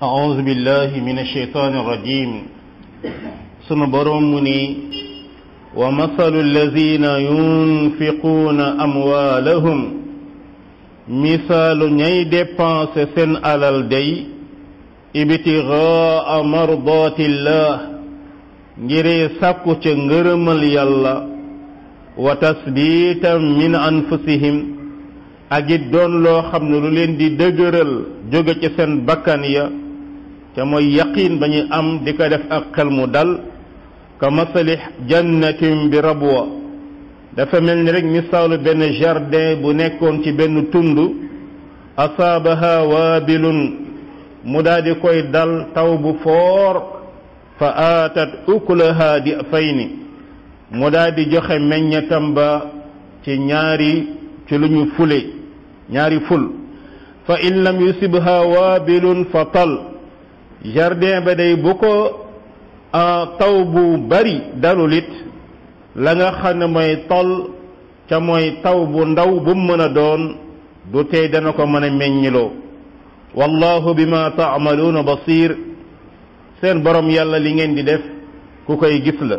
أعوذ بالله من الشيطان الرجيم سنبرمني ومثل الذين ينفقون أموالهم مثال ني dépense sen alal day ibtighaa mardatillah ngire sakku ci ngërëmal yàlla wa tasbitan min anfusihim ak it doon loo xam ne lu leen di dëgëral jóge ci seen bakkan ya te mooy yaqiin ba ñu am di ko def ak xel mu dal ka masali jannatin bi rabwa dafa mel ni rek misaalu benn jardin bu nekkoon ci benn tund asaabaha waabilun mu daal di koy dal taw bu foor fa aatat ukulaha di fayni mu daal di joxe meññatam ba ci lu ñu fule ñaari ful fa in lam yusibha waabilun fa tal jardin ba day bu ko taw bu bari dalulit la nga xam ne mooy tol ca mooy taw bu ndaw bu mën a doon du tey dana ko mën a meññiloo wallahu bima taamaluuna basir seen borom yàlla li ngeen di def ku koy gis la